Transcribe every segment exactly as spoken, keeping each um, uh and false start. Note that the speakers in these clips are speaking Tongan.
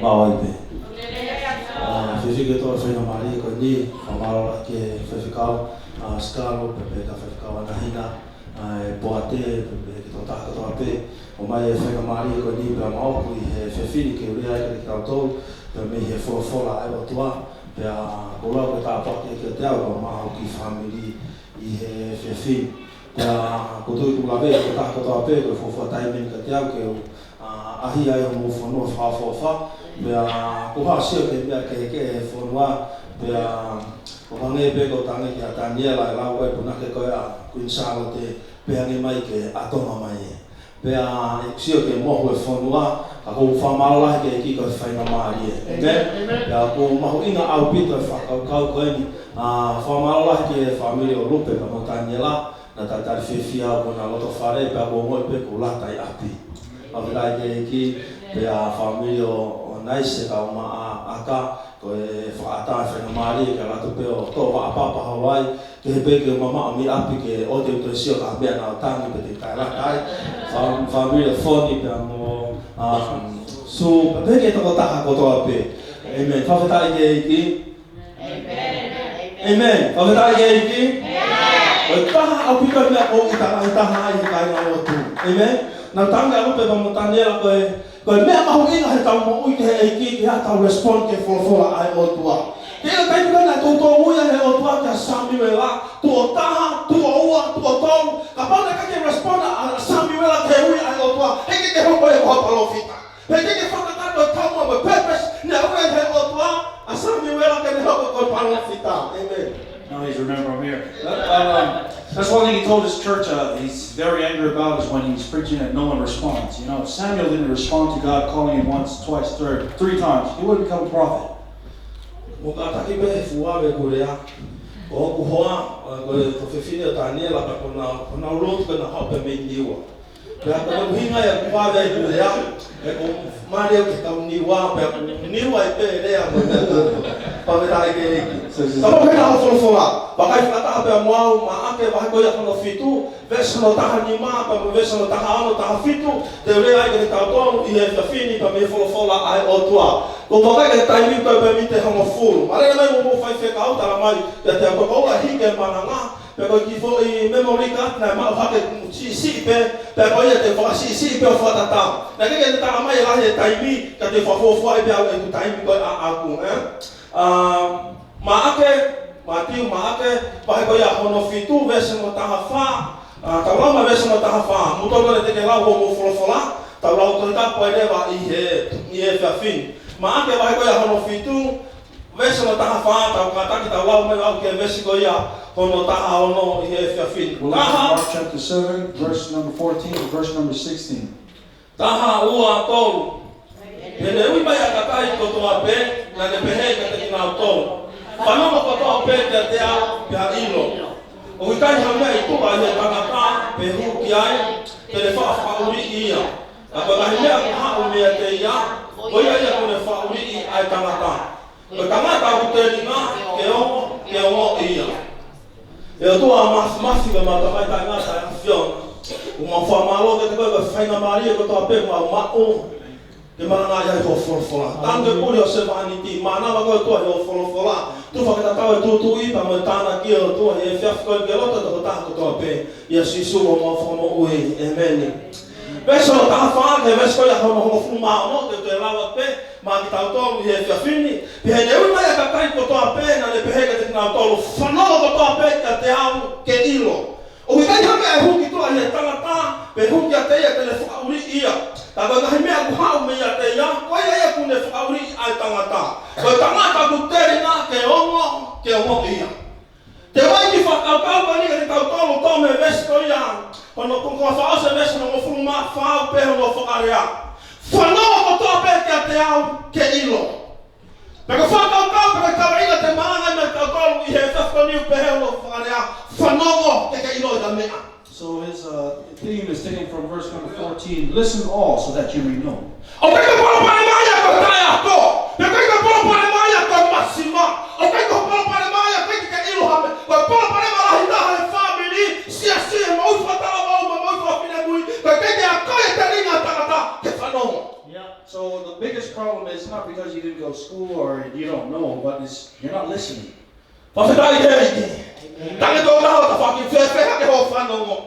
Mālō pē. ʻA, fefine ke tō faingamālie ko eni, fakamālō ki he faifekau, ʻa, Sikalo, pea pehē ki he faifekau Anahina, ʻa, ʻe Poate, pea pehē ki he tokotaha kotoa pē, ʻomai e faingamālie ko eni, pea maʻu ʻi he efiafi ni ke u lea ai kiate kitautolu, pea mei he folofola ʻa e ʻOtua, pea ko e lau ke tāpuaki kiate au, pea mo e kiʻi fāmili ʻi he efiafi ni. Pea ʻoku ou tui ʻoku lave ʻa e tokotaha kotoa pē, ko e fuofua taimi eni kiate au ke u, ʻa, ʻaʻahi ai hoʻomou fonua fakaʻofoʻofa. Pea ʻoku ou sio ki he meʻa kehekehe he fonua, pea ʻoku hangē pē ko e tangi kia Taniela ʻi he lau ko ē punake ko ē ʻa Queen Charlotte, pea hangē mai ke ʻa Tonga mai ē. Pea ʻoku sio ki he mohu e fonua, ka ʻoku ou fakamālō lahi ki he ʻEiki ko e faingamālie. ʻĒmeni. ʻĒmeni. Pea ʻoku mahuʻinga ʻaupito e fakakaukau ko eni, ʻa, fakamālō lahi ki he fāmili ʻo Lupe pea mo Taniela, naʻa talitali fiefia au ko ʻena loto fale, pea ʻoku ou ongoʻi pē ʻoku lata ʻi ʻapi. Fakafetaʻi ki he ʻEiki, pea fāmili ʻo, ʻo Naise kae ʻumaʻā ʻAka, ko e fakaʻatā e faingamālie ke u lata pē ʻo toʻo vaʻa papa holo ai, kehe pē ke u mamaʻo mei ʻapi ke ʻoua te u toe sio ki ha meʻa naʻa ku tangi pea te u taʻelata ai. Fā-, fāmili ʻo Foni pea mo, ʻa, Sū, pea pehē ki he tokotaha kotoa pē. ʻĒmeni. Fakafetaʻi ki he ʻEiki. ʻĒmeni. Fakafetaʻi ki he ʻEiki. Ko e taha ʻaupito e meʻa ʻoku ou ʻita lahi taha ai he kāingalotu. ʻĒmeni. Naʻa ku tangi ʻa Lupe pea mo Taniela ko e, ko e meʻa mahuʻinga heʻetau moʻui ki he ʻEiki, ke ʻi ai haʻatau respond ki he folofola ʻa e ʻOtua. Ko e taimi ko ē naʻe toutou ui ai ʻe he ʻOtua kia Samiuela, tuʻo taha, tuʻo ua, tuʻo tolu, kapau naʻe ʻikai ke respond ʻa Samiuela ki he ui ʻa e ʻOtua, heʻikai ke hoko ia ko ha palōfita. Heʻikai ke fakakakato e taumuʻa mo e purpose naʻe ui ai ʻe he ʻOtua ʻa Samiuela ke ne hoko ko e palōfita. ʻĒmeni. Now he's remember I'm here. That, um, that's one thing he told his church, uh, he's very angry about is when he's preaching and no one responds. You know, if Samuel didn't respond to God calling him once, twice, third, three times, he wouldn't become a prophet. Mou kātaki pē he fuʻu ʻave ʻeku lea. Ko hoku hoa, ʻa, ko e tuofefine ʻo Taniela, pea ko ʻena, ko ʻena lotu ko ʻena haʻu pē mei Niua. Pea ko e ʻuhinga ia ʻeku ʻave ʻeku lea, he ʻoku mālie ke tau Niua, pea ʻoku Niua ai pē lea mo e meʻa kātoa. Fakafetaʻi ki he ʻEiki. Kapau ko e lau folofola, vakai fakataha pea mo au, Maʻake vahe ko ia hono fitu, veesi hono taha nima, pea mo e veesi hono taha ono, taha fitu, te u lea ai kiate kitautolu ʻi he efiafi ni pea mei he folofola ʻa e ʻOtua. Ko e vakai ki he taimi ko e pē miniti ʻe hongofulu. Mālō e meʻa ʻoku mou faifekau, talamai kiate au ko e ʻoua ʻe hiki e malanga, pea ko e kiʻi foʻi memory card naʻe maʻu hake, siʻisiʻi pē, pea ko ia te u fakasiʻisiʻi pē ʻo fakatatau. Naʻe ʻikai ke ne talamai e lahi e taimi, ka te u fakafuofuaʻi pē au ʻeku taimi ko ē ʻaʻaku, ē? ʻA, Maʻake, Mātiu, Maʻake, vahe ko ia hono fitu, veesi hono taha fā, ʻa, tau lau mai veesi hono taha fā, mou tau kole te ke lau hoʻomou folofola, tau lau Tohi Tapu ai leva ʻi he, ʻi he efiafi ni. Maʻake vahe ko ia hono fitu, veesi hono taha fā, tau kātaki tau lau mai au ki he veesi ko ia hono taha ono ʻi he efiafi ni. We'll look at Taha. Mark chapter seven, verse number fourteen to verse number sixteen. Taha, ua, tolu. Pea ne ui mai ʻa e kakai kotoa pē, naʻa ne pehē kiate kinautolu: Fanongo kotoa pē kiate au, pea ʻilo. ʻOku ʻikai ha meʻa ʻi tuʻa ʻi he tangata, pe hū ki ai, te ne faʻa fakaʻuliʻi ia. Ka ko e ngaahi meʻa ʻoku haʻu meiate ia, ko ia ia ʻoku ne fakaʻuliʻi ʻa e tangata. Ko e tangata ʻoku telinga ke ongo, ke ongoʻi ia. ʻE ʻOtua Māfimafi, ko e mau tamaiki taʻengata ʻa e ʻAfiona, ʻoku mau fakamālō kiate koe ko e faingamālie kotoa pē ʻoku mau maʻu ke malangaʻi ai hoʻo folofola. Tanu ke puli hoʻo sevāniti, mānava koe ʻOtua ʻi hoʻo folofola. Tufa ke tatau e tūtuuʻi pea mo e tānaki ʻOtua ʻi he efiafi ko eni ki he loto ʻo e tokotaha kotoa pē. ʻIa Sīsū ko homau Fakamoʻui. ʻĒmeni. Veesi hono taha fā ki he veesi ko ia hono hongofulu mā ono, te u toe lau atu pē maʻa kitautolu ʻi he efiafi ni. Pea ne ui mai ʻa e kakai kotoa pē, naʻa ne pehē kiate kinautolu: Fanongo kotoa pē kiate au ke ʻilo. ʻOku ʻikai ha meʻa ʻe hū ki tuʻa ʻi he tangata, pe hū kiate ia te ne fakaʻuliʻi ia. Ka ko e ngaahi meʻa ʻoku haʻu meiate ia, ko ia ia ʻoku ne fakaʻuliʻi ʻa e tangata. Ko e tangata ʻoku telinga ke ongo, ke ongoʻi ia. Te u ʻai e kiʻi fakakaukau ko eni kiate kitautolu, toʻo mei he veesi ko ia hono, ko e fakaʻosi e veesi hono hongofulu mā fā, pehē hono fakalea: Fanongo kotoa pē kiate au ke ʻilo. Pea ko e fakakaukau, pea ko e kaveinga te u malanga ai maʻa kitautolu ʻi he efiafi ni ʻoku pehē hono fakalea: Fanongo ke ke ʻiloʻi ha meʻa. So his, uh, theme is taken from verse number fourteen: Listen all so that you may know. ʻOku ʻikai ko e palopalema ia ko e taʻeako. Pea ʻoku ʻikai ko e palopalema ia ko e masima. ʻOku ʻikai ko e palopalema ia ko e ʻikai ke ke ʻilo ha meʻa. Ko e palopalema lahi taha he fāmili, siasi, he moʻui fakatalavou mo e moʻui fakafinemui, ko e ʻikai ke akoʻi e telinga ʻo e tangata ke fanongo. Yeah. So The biggest problem is not because you didn't go to school or you don't know, but it's you're not listening. Fakafetaʻi ki he ʻEiki. Tangi tō taho ta faki fēfē hake hoʻo fanongo.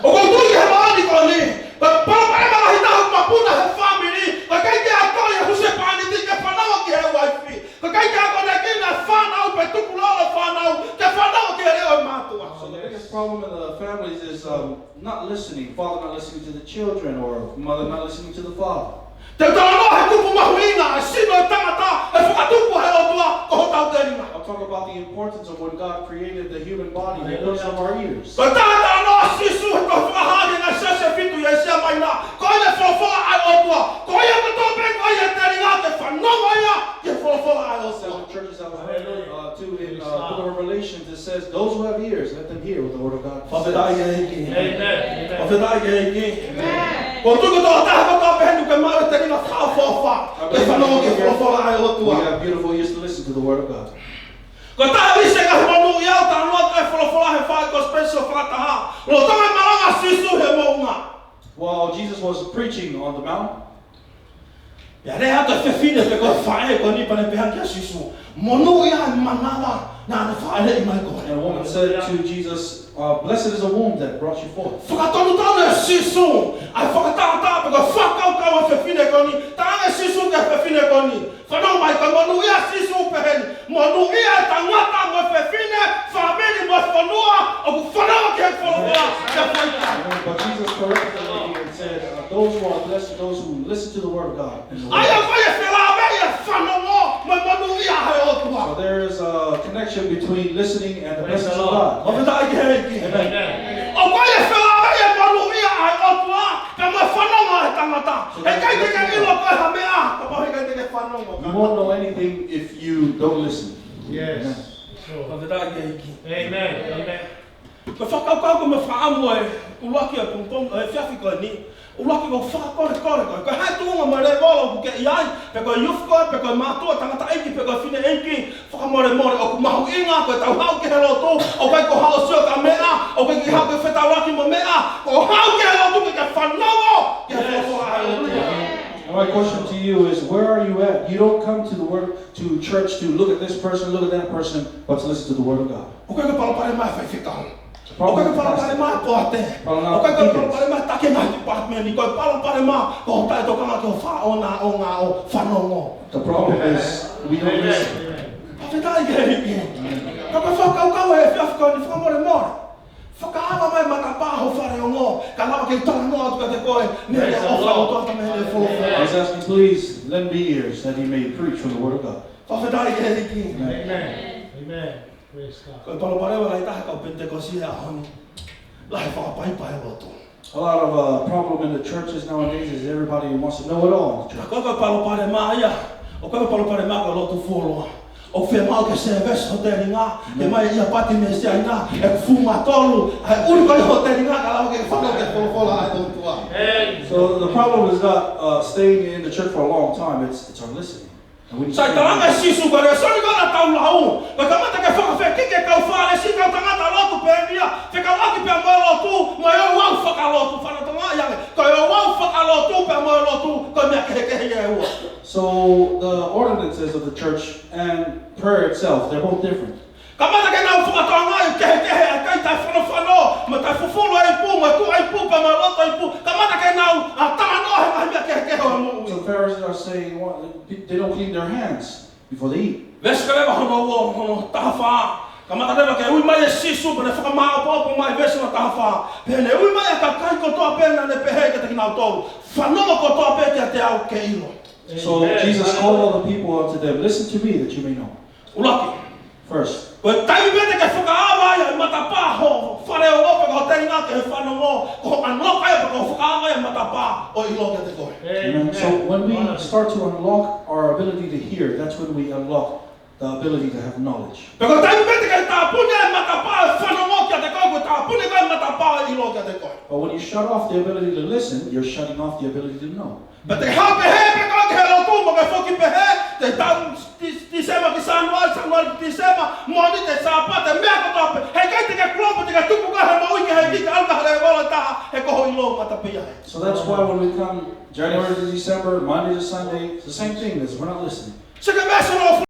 ʻOku ou tui ki he moʻoni ko eni, ko e palopalema lahi taha ʻoku mapuna he fāmili, ko e ʻikai ke ʻi ai ha husepāniti ke fanongo ki he uaifi. Ko e ʻikai ke akonekina e fānau pe tukulolo e fānau ke fanongo ki he leʻo ʻo e mātuʻa. So the biggest problem in the families is um, not listening, father not listening to the children or mother not listening to the father. Te u talanoa he kupu mahuʻinga e sino ʻo e tangata ʻe fakatupu ʻe he ʻOtua, ko hotau telinga. I'll talk about the importance of when God created the human body, the works of our ears. Ko e taha e talanoa ʻa Sīsū he tohi Fakahā ki he ngaahi siasi ʻe fitu ʻi ʻĒsia Maina, ko e folofola ʻa e ʻOtua. Ko ia kotoa pē ʻoku ʻi ai e telinga ke fanongo ia ki he folofola ʻa e ʻOtua. Several churches have, uh, two in uh, book of Revelation that says, "Those who have ears, let them hear what the word of God says." Fakafetaʻi ki he ʻEiki. Amen. Fakafetaʻi ki he ʻEiki. Amen. Ko e tuʻu kotoa taha kotoa pē heni ke maʻu e telinga fakaʻofoʻofa ke fanongo ki he folofola ʻa e ʻOtua. We have beautiful ears to listen to the word of God. Ko e taha ʻi he ngaahi monūʻia ʻoku talanoa ki ai e folofola he faʻahi Kosipeli sio fakataha, lolotonga e malanga ʻa Sīsū he moʻunga. While Jesus was preaching on the mount, pea lea atu e fefine pe ko e faʻē ko eni pea ne pehē ange kia Sīsū, monūʻia e manava naʻa ne fāʻeleʻi mai koe. And a woman said to Jesus, uh, "Blessed is the womb that brought you forth." Fakatonutonu ʻe Sīsū ʻa e fakatātā pe ko e fakakaukau ʻa e fefine ko eni. Talaange ʻe Sīsū ki he fefine ko eni, fanongo mai, ko e monūʻia ʻa Sīsū pehē ni, monūʻia e tangata mo e fefine, fāmili mo e fonua ʻoku fanongo ki he folofola. Amen. But Jesus corrected the lady and said, uh, "Those who are blessed are those who listen to the word of God." And the word of God. ʻA ia ko e felāveʻi e fanongo mo e monūʻia ʻa e ʻOtua. So there is a connection between listening and the blessings of God. Fakafetaʻi ki he ʻEiki. Amen. ʻOku ʻi ai e felāveʻi e monūʻia ʻa e ʻOtua pea mo e fanongo ʻa e tangata. So ʻIkai te ke ʻilo koe ha meʻa kapau he ʻikai te ke fanongo. You won't know anything if you don't listen. Yes. Amen. Fakafetaʻi ki he ʻEiki. Amen. Amen. Ko e fakakaukau ko e meʻa fakaʻamu ʻo e ʻuluaki ʻo e pongipongi ʻo e efiafi ko eni. ʻUluaki, ko e fakakolekole ko e, ko e hā e tuʻunga mo e lēvolo ʻoku ke ʻi ai, pe ko e youth ko e, pe ko e mātuʻa tangataʻeiki, pe ko e fineʻeiki, fakamolemole, ʻoku mahuʻinga ko ʻetau haʻu ki he lotu, ʻoku ʻikai ko haʻo sio ki ha meʻa, ʻoku ʻikai ke haʻu ke fetaulaki mo e meʻa, ko e haʻu ki he lotu ke ke fanongo ki he folofola ʻa e ʻOtua. My question to you is, where are you at? You don't come to the word, to church to look at this person, look at that person, but to listen to the word of God. ʻOku ʻikai ko e palopalema ia e faifekau. ʻOku ʻikai ko e palopalema ia e poate. ʻOku ʻikai ko e palopalema ia e taki e ngaahi department. Ko e palopalema ko e taʻetokanga ki hoʻo faʻa ʻaonga ʻo fanongo. The problem is we don't listen. Fakafetaʻi ki he ʻEiki. Ka ko e fakakaukau he efiafi ko eni, fakamolemole, fakaava mai e matapā hoʻo fale ongo, ka lava ke u talanoa atu kiate koe mei he ʻofa ʻa e ʻOtua, mei he folofola. He's asking, please lend me ears that he may preach from the word of God. Fakafetaʻi ki he ʻEiki. Amen. Amen. Praise God. Ko e palopalema lahi taha e kau Penitekosi he ʻaho ni, lahi e fakapaipa he lotu. A lot of uh, problem in the churches nowadays is everybody wants to know it all. Ka ko e palopalema ia, ʻoku ʻikai ko e palopalema ko e lotu fuoloa. ʻOku fiemaʻu ke service ho telinga, ke ʻomai e ʻiapati mei Siaina, ʻe fuʻu matolu, ʻa e ʻuli ko ē ho telinga ka lava ke fanongo ki he folofola ʻa e ʻOtua. So the problem is not uh, staying in the church for a long time, it's, it's our listening. Sai, talaange ʻe Sīsū ko e lēsoni ko ē naʻa tau lau, ko e kamata ke fakafekiki e kau Fālesi, kau tangata lotu pē ia, fekauʻaki pea mo e lotu, mo e ouau fakalotu. Fanongo ange, ko e ouau fakalotu pea mo e lotu, ko e meʻa kehekehe ia ʻe ua. So the ordinances of the church and prayer itself, they're both different. Kamata ke nau fakatokangaʻi e kehekehe ʻa e kai taʻefanofano, mo e taʻefufulu e ipu, mo e tuʻu e ipu, pea mo e loto e ipu. Kamata ke nau ʻa talanoa he ngaahi meʻa kehekehe ʻo e moʻui. So the Pharisees are saying, "What? They don't clean their hands before they eat." Veesi ko ē leva hono ua, hono taha fā. Kamata leva ke ui mai ʻe Sīsū, pea ne fakamāʻopoʻopo mai veesi hono taha fā. Pea ne ui mai ʻa e kakai kotoa pē naʻa ne pehē kiate kinautolu, fanongo kotoa pē kiate au ke ʻilo. So Jesus called all the people unto them, "Listen to me that you may know." ʻUluaki. First. Ko e taimi pē te ke fakaava ai e matapā hoʻo fale ongo pe ko ho telinga ki he fanongo, ko hoʻo ʻaonga ia pe ko hoʻo fakaava ai e matapā ʻo e ʻilo kiate koe. Amen. So when we start to unlock our ability to hear, that's when we unlock the ability to have knowledge. Pea ko e taimi pē te ke tāpuni ai e matapā ʻo e fanongo kiate koe, ʻoku ke tāpuni koe e matapā ʻo e ʻilo kiate koe. But when you shut off the ability to listen, you're shutting off the ability to know. Pea te ke haʻu pē he pē koe ki he lotu mo Foki pehē, te taʻu Ti-, Tisema ki Sānuali, Sānuali ki Tisema, Mōnite, Sāpate, meʻa kotoa pē. Heʻikai te ke kulope, te ke tuku ka he moʻui ke he vita, ʻalu ka he lēvolo ʻe taha, he ko ho ʻilo mata pē ia. So that's why when we come January to December, Monday to Sunday, it's the same thing. Is we're not listening. Seke meʻa solo